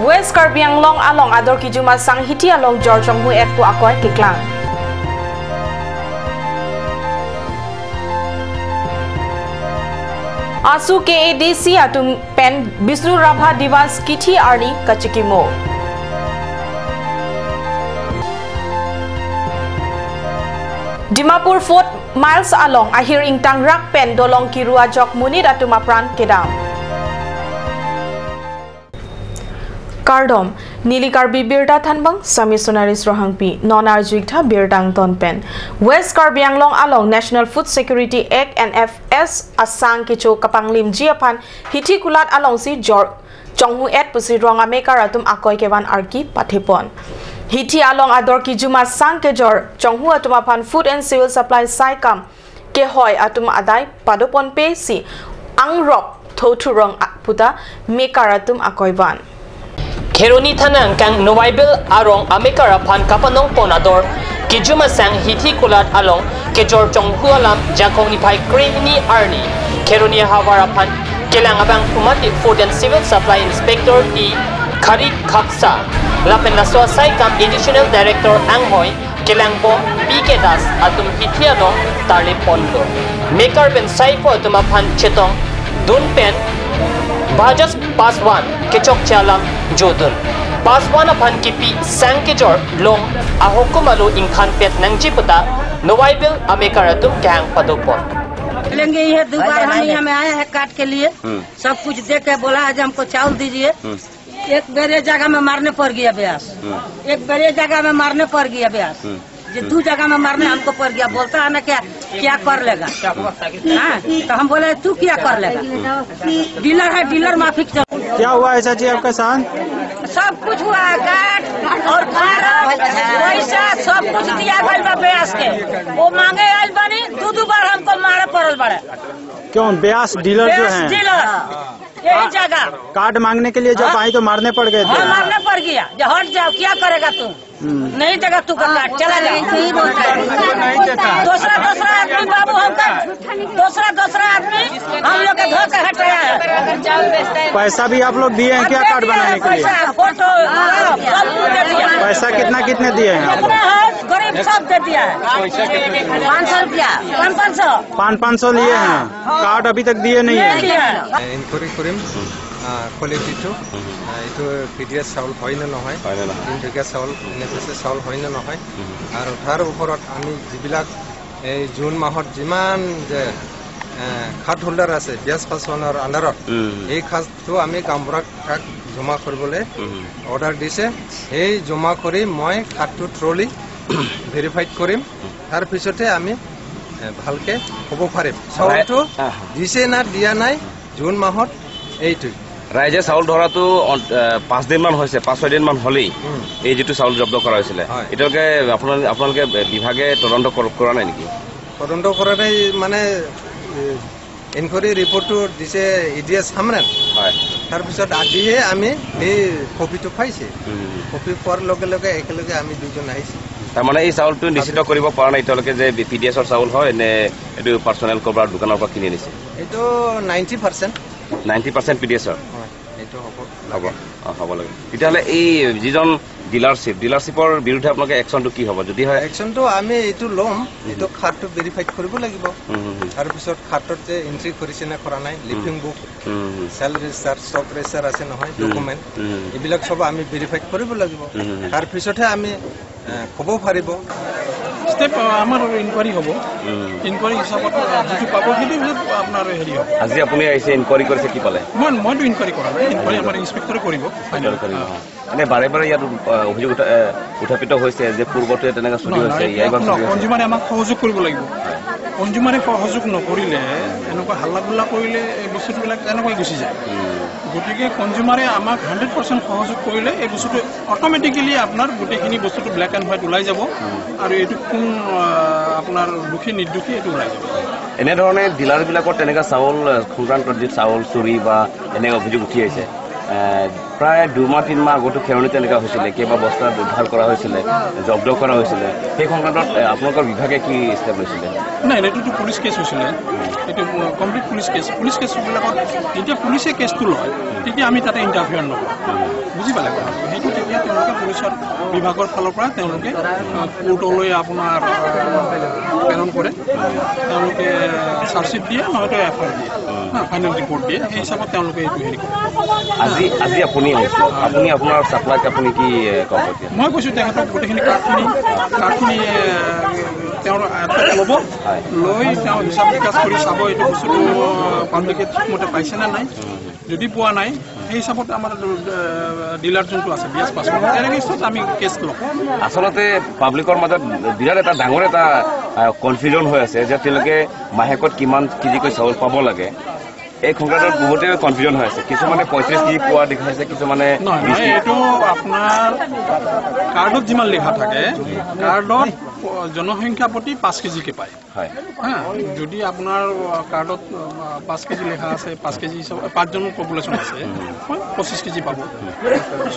West Karbi Anglong along ador kijuma sang hiti along jor chonghu et pu akoy kiklang. Asu KADC atum pen Bishnu Rabha Divas Kithi Arni Kachikimo. Dimapur Fort Miles along ahir ingtang rak pen dolong kirua jok munit atum apran kedam. Kardom Nili Karbi Birta Thanbang Sami Sonaris Rohangpi non arjuikta Birdang Tonpen West Karbi Anglong along National Food Security Act NFS asang kicho kapanglim jiapan hiti kulat along si jor chonghu et pusi rong amekar atum akoy kewan arki pathepon hiti along ador kijuma sang ke jor chonghu atum apan Food and Civil Supply saikam ke hoy atum adai padopon pe si angrop thothurong puta mekar atum akoywan Kheroni thanang kang Nowaibel arong amekara phan kapanong ponador kijuma sang hithi kulat along kejor chonghu alam jakong ni phai kreni arni Kheroni hawara phan kelang abang umati Food and Civil Supply Inspector E Khari Khaksa lapen laswa sai kam Additional Director Anghoi kelang bo PK Das atum hithi along tarle pondo mekar ben saipo atuma phan chetong dun pen Bajas Paswan kechok chalam jodun Paswan aphan kipi sangkejor long ahokumalu ingkhan pet nangjiputa Nowaibel amekaratum kang padopon लेंगे ये दोबारा हम यहाँ में आए हैं काट के लिए सब कुछ दे के बोला आज हमको चावल दीजिए। एक बेरे जगह में मारने पड़ गया ब्यास, एक बेरे जगह में मारने पड़ गया ब्यास, ये दो जगह में मारने हमको पड़ गया। बोलता है ना क्या क्या कर लेगा, हाँ तो हम बोले तू क्या कर लेगा, डीलर है डीलर माफिक। क्या हुआ ऐसा जी आपके साथ? सब कुछ हुआ, काट और पैसा सब कुछ दिया गया ब्यास के, वो मांगे आयल बनी दो दो बार हमको मारे पड़ल बड़े। क्यों ब्यास डीलर जो है? डीलर यही जगह कार्ड मांगने के लिए जब आई तो मारने पड़ गए थे। मारने पड़ गया, हट जाओ क्या करेगा तू, नहीं देगा तू का कार्ड चला जाओ। दूसरा दूसरा आदमी बाबू हमका दूसरा दूसरा आदमी हम लोग के धोखे हटाया है। पैसा भी आप लोग दिए हैं क्या कार्ड बनाने के लिए? फोटो पैसा कितना कितने दिए हैं? गरीब सब दे दिया है, 500 रुपया, 500 500 लिए हैं, कार्ड अभी तक दिए नहीं है। ইনকুৱাৰী কৰিম কোৱালিটিটো, এইটো পি ডি এছ চাউল হয় নে নহয়, তিনিটকীয়া চাউল এন এফ এছ চাউল হয় নে নহয়, আৰু তাৰ ওপৰত আমি যিবিলাক এই জুন মাহত যিমান যে খাট হোল্ডাৰ আছে ব্যাস পাছৱানৰ আণ্ডাৰত, এই খাজটো আমি গাঁওবুঢ়াক তাক জমা কৰিবলৈ অৰ্ডাৰ দিছে। সেই জমা কৰি মই খাটটো থ্ৰলি ভেৰিফাইড কৰিম, তাৰপিছতে আমি ভালকে ক'ব পাৰিম চাউলটো দিছে না দিয়া নাই জুন মাহত। এইটো ৰাইজে চাউল ধৰাটো 5 দিনমান হৈছে, 5-6 দিনমান হ'লেই এই যিটো চাউল জব্দ কৰা হৈছিলে, এতিয়ালৈকে আপোনালোকে বিভাগে তদন্ত কৰা নাই নেকি? তদন্ত কৰা নাই মানে ইনকুৱাৰী ৰিপৰ্টটো দিছে ই ডি এছ হামৰেন, তাৰপিছত আজিহে আমি এই কপিটো পাইছে। কপি পোৱাৰ লগে লগে একেলগে আমি দুজন আহিছোঁ। তাৰমানে এই চাউলটো নিশ্চিত কৰিব পৰা নাই এতিয়ালৈকে যে পি ডি এছৰ চাউল হয় নে এইটো পাৰ্চনেল ক'ৰবাৰ দোকানৰ পৰা কিনি আনিছে? এইটো 90% 90% পি ডি এছৰ এইটো হ'ব হ'ব হ'ব লাগে। তেতিয়াহ'লে এই যিজন ডিলাৰশ্বিপৰ বিৰুদ্ধে আপোনালোকে একশ্যনটো কি হ'ব যদি হয়? একশ্যনটো আমি এইটো ল'ম, এইটো খাতটো ভেৰিফাইড কৰিব লাগিব, তাৰপিছত খাতত যে এণ্ট্ৰি কৰিছে নে কৰা নাই, leafing book, sale register, stock register আছে নহয়, ডকুমেণ্ট, এইবিলাক চব আমি ভেৰিফাইড কৰিব লাগিব, তাৰপিছতহে আমি ক'ব পাৰিব। ষ্টেপ আমাৰ ইনকুৱাৰী হ'ব, ইনকুৱাৰী হিচাপত যিটো পাব সেইটো পিছত আপোনাৰ হেৰি হ'ব। আজি আপুনি আহিছে ইনকুৱাৰী কৰিছে, কি পালে? মইতো ইনকুৱাৰী কৰা নাই, ইনকুৱাৰী আমাৰ ইনস্পেক্টৰে কৰিব। এনে বাৰে বাৰে ইয়াত অভিযোগ উত্থাপিত হৈছে যে পূৰ্বতে তেনেকৈ চুৰি হৈছে, কনজিউমাৰে আমাক সহযোগ কৰিব লাগিব। কনজিউমাৰে সহযোগ নকৰিলে এনেকুৱা হাল্লা গোল্লা কৰিলে এই বস্তুবিলাক তেনেকুৱাই গুচি যায়। গতিকে কনজিউমাৰে আমাক 100% সহযোগ কৰিলে এই বস্তুটো অট'মেটিকেলি আপোনাৰ গোটেইখিনি বস্তুটো ব্লেক এণ্ড হোৱাইট ওলাই যাব, আৰু এইটো কোন আপোনাৰ দোষী নিৰ্দোষী এইটো ওলাই যাব। এনেধৰণে ডিলাৰবিলাকৰ তেনেকুৱা চাউল সংক্ৰান্তত যি চাউল চুৰি বা এনেকুৱা অভিযোগ উঠি আহিছে, প্ৰায় 2-3 মাহ আগতো খেৰণি তেনেকুৱা হৈছিলে, কেইবা বস্তা উদ্ধাৰ কৰা হৈছিলে, জব্দ কৰা হৈছিলে, সেই সংক্ৰান্তত আপোনালোকৰ বিভাগে কি ষ্টেপ লৈছিলে? নাই, এইটোতো পুলিচ কেছ হৈছিলে, এইটো কমপ্লিট পুলিচ কেছ। পুলিচ কেছবিলাকত যেতিয়া পুলিচে কেছটো লয় তেতিয়া আমি তাতে ইণ্টাৰফেয়াৰ নকৰোঁ, বুজি পালে কথাটো? সেইটো তেতিয়া তেওঁলোকে পুলিচৰ বিভাগৰ ফালৰ পৰা তেওঁলোকে কোৰ্টলৈ আপোনাৰ প্ৰেৰণ কৰে, তেওঁলোকে চাৰ্জশ্বিট দিয়ে নহয়তো এফ I R দিয়ে, ফাইনেল ৰিপৰ্ট দিয়ে, সেই হিচাপত তেওঁলোকে এইটো হেৰি কৰে। আজি আপুনি আহিছে, আপুনি আপোনাৰ ছাপ্লাইক আপুনি কি ক'ব? মই কৈছোঁ তেখেতক গোটেইখিনি কাৰ্ডখিনি তেওঁৰ ল'ব, লৈ তেওঁ হিচাপ নিকাচ কৰি চাব এইটো বস্তুটো পাব্লিকে ঠিকমতে পাইছেনে নাই। যদি পোৱা নাই সেই হিচাপত আমাৰ ডিলাৰ যোনটো আছে বিয়াজ পাছ তাৰ এগেইনষ্টত আমি কেছ লওঁ। আচলতে পাব্লিকৰ মাজত বিৰাট এটা ডাঙৰ এটা কনফিউজন হৈ আছে যে তেওঁলোকে মাহেকত কিমান কেজিকৈ চাউল পাব লাগে। এই সংক্ৰান্তত বহুতে কনফিউজন হৈ আছে। কিছুমানে 35 কেজি পোৱা দেখাইছে, কিছুমানে নহয়। এইটো আপোনাৰ কাৰ্ডত যিমান লিখা থাকে, কাৰ্ডত জনসংখ্যা প্ৰতি 5 কেজিকে পায়। হা, যদি আপোনাৰ কাৰ্ডত 5 কেজি লেখা আছে, 5 কেজি হিচাপত 5জন পপুলেশ্যন আছে, 25 কেজি পাব,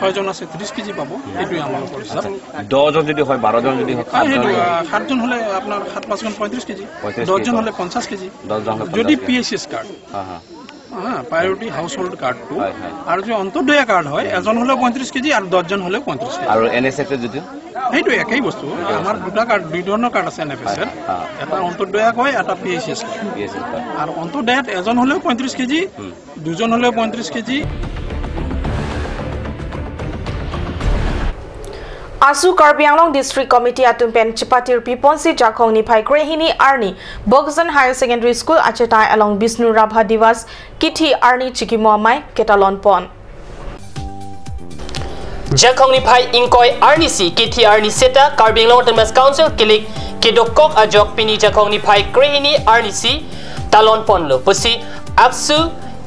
6জন আছে 30 কেজি পাব। এইটোৱে আমাৰ হিচাপ। 10জন যদি হয়, 12জন যদি হয়, সেইটো 7জন হ'লে আপোনাৰ 7 5 গুণ 35 কেজি, 10জন হ'লে 50 কেজি। যদি PHS card, priority household কাৰ্ডটো, আৰু যদি অন্তৰ্দয়া কাৰ্ড হয়, এজন হ'লেও 35 কেজি আৰু 10জন হ'লেও 35 কেজি। আৰু এন এছ এফ যিটো, সেইটো একেই বস্তু। আমাৰ দুটা কাৰ্ড, দুই ধৰণৰ কাৰ্ড আছে এন এফ এছ এৰ, এটা অন্তৰ্দয়া কয়, এটা পি এইচ এছ কয়। আৰু অন্তৰ্দয়াত এজন হ'লেও 35 কেজি, দুজন হ'লেও 35 KG. Asu Karbi Anglong District Committee atum pen Chipatir Piponsi Jakhong ni phai Krehini Arni Bogzan Higher Secondary School achetai along Bishnu Rabha Divas Kithi Arni Chikimo Mai Ketalon Pon. Jakhong ni phai Ingkoi Arni si Kithi Arni Seta Karbi Anglong Autonomous Council kilik Kedokok ajok pini Jakhong ni phai Krehini Arni si Talon Pon lo pusi Aksu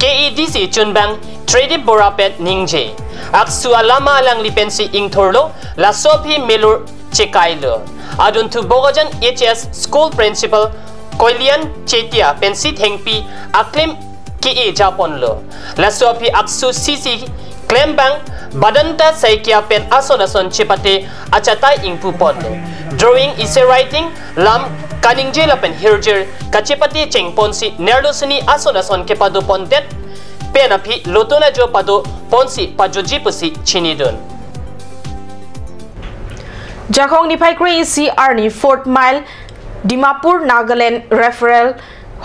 KEDC Chunbang Tredip Borapet Ningje Aksu alama alang lipensi ingthorlo lasopi melur chekailo aduntu Bogajan HS School Principal Koilian Chetia pensi thengpi aklim ke japonlo lasopi aksu CC klembang badanta saikia pen ason ason chepate achatai ingpu ponlo drawing is a writing lam kaningje lapen hirjer kachepate chengponsi nerlosini ason ason kepado pondet penapi lotona jo pado ponsi pajoji pusi chinidun. Jakhong ni phai kre C Arni 4th Mile Dimapur Nagaland Referral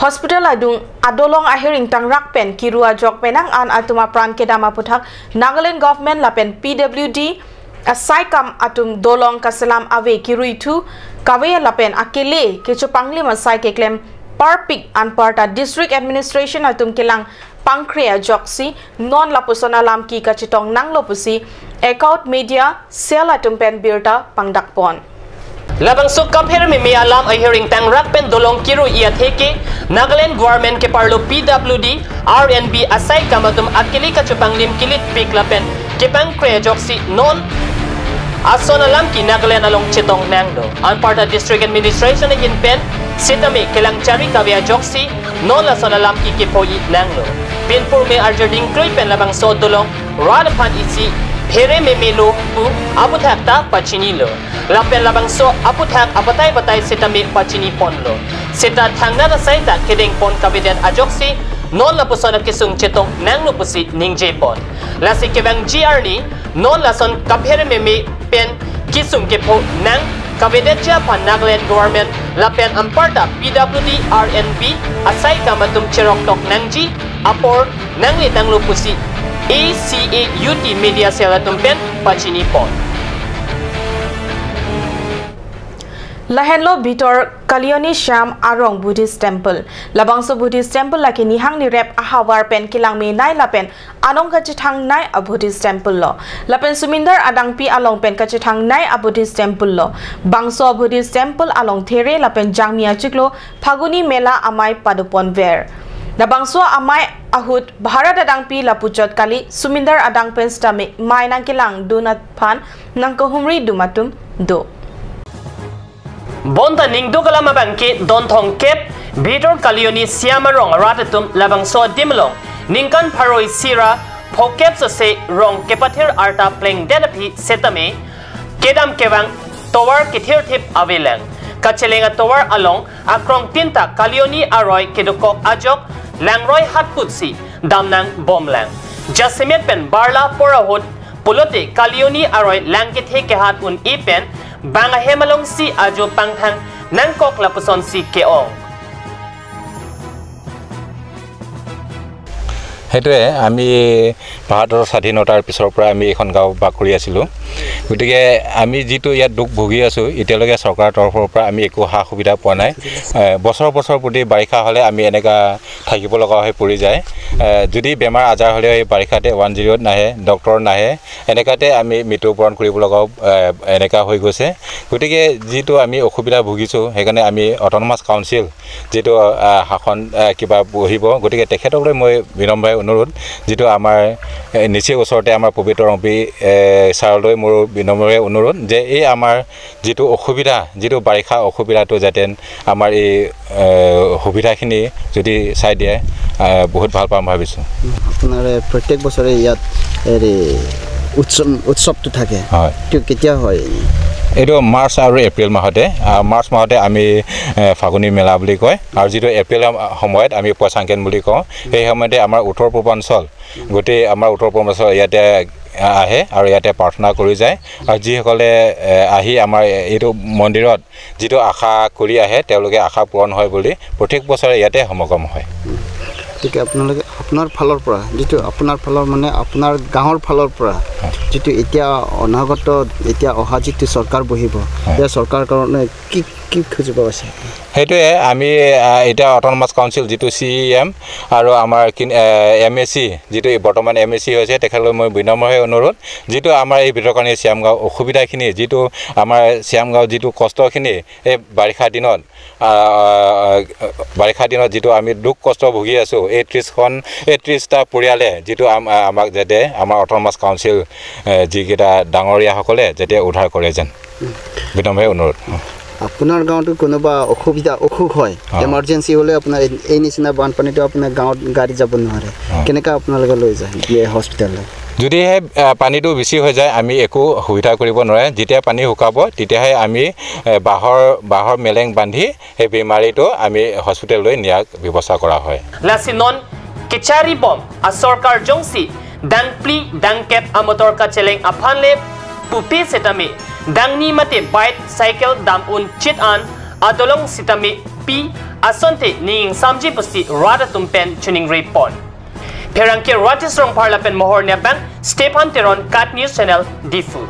Hospital adung adolong ahiring tang rakpen kirua jok penang an atuma pran kedama puthak Nagaland Government lapen PWD asai kam atum dolong kaselam ave kirui thu kawe lapen akele kechu pangli masai ke claim parpik an parta district administration atum kelang pangkrea joksi non lapusona lamki kachitong nang lopusi account media sel atum pen birta pangdakpon. Labang so kapher me me alam a hearing tang rakpen dolong kiru ia theke Nagaland government ke parlo PWD RNB asai kamatum akili kachupanglim kilit piklapen kepang kre joksi non ason alam ki Nagaland along chitong nangdo anparta district administration in pen sitame kelang chari kavya joksi non lason alam ki kepoi nanglo pinpur me arjerding kroi pen labang so dolong radpan isi phere me melo pu aputhak ta pachini lo lapen labang so aputhak apatai batai sitame pachini ponlo sita thangna da saita kedeng pon kabiden ajoksi non lapusona kisung chetong nanglo pusi ningje pon lasi kebang gr ni non lason kaphere me me pen kisung ke pho nang kabedet cha phan Nagaland government lapen amparta PWD RNB asai kamatum cherok tok nangji apor nangli tanglo pusi ACAUT media selatum pen pachini pon. Lahenlo Bitor Kalioni Sham Arong Buddhist Temple Labangso Buddhist Temple laki nihang ni rep ahawar pen kilang me nai lapen anong kachithang nai a Buddhist Temple lo lapen Sumindar adang pi along pen kachithang nai a Buddhist Temple lo Bangso Buddhist Temple along there lapen jangmia chiklo Phaguni Mela amai padupon ver Labangso amai ahut Bharat adang pi lapuchot kali Sumindar adang pen stame mai nang kilang dunat phan nang kohumri dumatum do. Bonta ningdo kalama bangke donthong kep bitor kalioni siamarong ratatum labangso dimlong ningkan pharoi sira phokep so se rong kepather arta pleng denapi setame kedam kewang towar kithir thip aveleng Kachelenga towar along akrong tinta kalioni aroi kedokok ajok langroi hatputsi damnang bomlang jasimet pen barla porahot pulote kalioni aroi langkithe kehat un ipen banga hemalong si ajo pangthang nangkok lapuson si keong. সেইটোৱে আমি ভাৰতৰ স্বাধীনতাৰ পিছৰ পৰা আমি এইখন গাঁও বাস কৰি আছিলোঁ। গতিকে আমি যিটো ইয়াত দুখ ভুগি আছোঁ, এতিয়ালৈকে চৰকাৰৰ তৰফৰ পৰা আমি একো সা সুবিধা পোৱা নাই। বছৰ বছৰ প্ৰতি বাৰিষা হ'লে আমি এনেকুৱা থাকিব লগা হৈ পৰি যায়। যদি বেমাৰ আজাৰ হ'লেও এই বাৰিষাতে 108 নাহে, ডক্টৰ নাহে, এনেকুৱাতে আমি মৃত্যুবৰণ কৰিব লগাও এনেকুৱা হৈ গৈছে। গতিকে যিটো আমি অসুবিধা ভুগিছোঁ, সেইকাৰণে আমি অট'নমাছ কাউন্সিল যিটো শাসন কিবা বহিব, গতিকে তেখেতলৈ মই বিনম্ৰভাৱে অনুৰোধ, যিটো আমাৰ নিচেই ওচৰতে আমাৰ পবিত্ৰ ৰংপি ছাৰলৈ মোৰ বিনম্ৰভাৱে অনুৰোধ যে এই আমাৰ যিটো অসুবিধা, যিটো বাৰিষা অসুবিধাটো যাতে আমাৰ এই সুবিধাখিনি যদি চাই দিয়ে বহুত ভাল পাম ভাবিছোঁ। আপোনাৰ প্ৰত্যেক বছৰে ইয়াত হেৰি উৎসৱটো থাকে, হয়, কেতিয়া হয়? এইটো মাৰ্চ আৰু এপ্ৰিল মাহতে। মাৰ্চ মাহতে আমি ফাগুনী মেলা বুলি কয়, আৰু যিটো এপ্ৰিল সময়ত আমি পয়চাংকেন বুলি কওঁ, সেই সময়তে আমাৰ উত্তৰ পূৰ্বাঞ্চল গোটেই আমাৰ উত্তৰ পূৰ্বাঞ্চল ইয়াতে আহে আৰু ইয়াতে প্ৰাৰ্থনা কৰি যায়। আৰু যিসকলে আহি আমাৰ এইটো মন্দিৰত যিটো আশা কৰি আহে, তেওঁলোকে আশা পূৰণ হয় বুলি প্ৰত্যেক বছৰে ইয়াতে সমাগম হয়। গতিকে আপোনালোকে আপোনাৰ ফালৰ পৰা যিটো আপোনাৰ ফালৰ মানে আপোনাৰ গাঁৱৰ ফালৰ পৰা যিটো এতিয়া অনাগত এতিয়া অহা যিটো চৰকাৰ বহিব, এতিয়া চৰকাৰৰ কাৰণে কি কি খুজিব আছে? সেইটোৱে আমি এতিয়া অট'নমাছ কাউন্সিল যিটো CEM আৰু আমাৰ MAC যিটো বৰ্তমান MAC হৈছে, তেখেতলৈ মই বিনম্ৰভাৱে অনুৰোধ, যিটো আমাৰ এই ভিতৰকানী শ্যামগাঁও অসুবিধাখিনি, যিটো আমাৰ শ্যামগাঁও যিটো কষ্টখিনি এই বাৰিষা দিনত যিটো আমি দুখ কষ্ট ভুগি আছোঁ, এই 30টা পৰিয়ালে যিটো আমাক যাতে আমাৰ অট'নমাছ কাউন্সিল যিকেইটা ডাঙৰীয়াসকলে যাতে উদ্ধাৰ কৰে যেন বিনম্ৰভাৱে অনুৰোধ। আপোনাৰ গাঁৱতো কোনোবা অসুবিধা অসুখ হয়, এমাৰ্জেঞ্চি হ'লে আপোনাৰ এই নিচিনা বানপানীটো আপোনাৰ গাঁৱত গাড়ী যাব নোৱাৰে, কেনেকৈ আপোনালোকে লৈ যায় হস্পিটেললৈ? যদিহে পানীটো বেছি হৈ যায় আমি একো সুবিধা কৰিব নোৱাৰে। যেতিয়া পানী শুকাব তেতিয়াহে আমি বাঁহৰ মেলেং বান্ধি সেই বেমাৰীটো আমি হস্পিটেললৈ নিয়াৰ ব্যৱস্থা কৰা হয়। লাচিনন কেচাৰি বম আ চৰকাৰ জংচি দাংপ্লি দাংকেপ আমতৰ কাচেলেং আফানলে Pupi সেতামে dangni mate bike cycle dam un chit an adolong sitame pi asonte ning samji pusti rada tumpen chuning repon pherangke ratisrong parlapen mohor nebang Stephen Teron Kat News Channel Difu.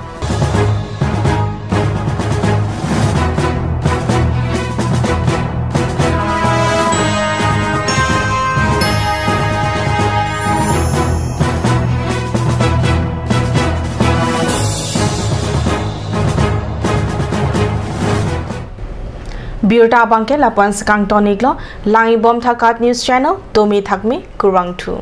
Birta bangke lapan sekang toniklo langi bom thakat news channel tomi thakmi kurang thu.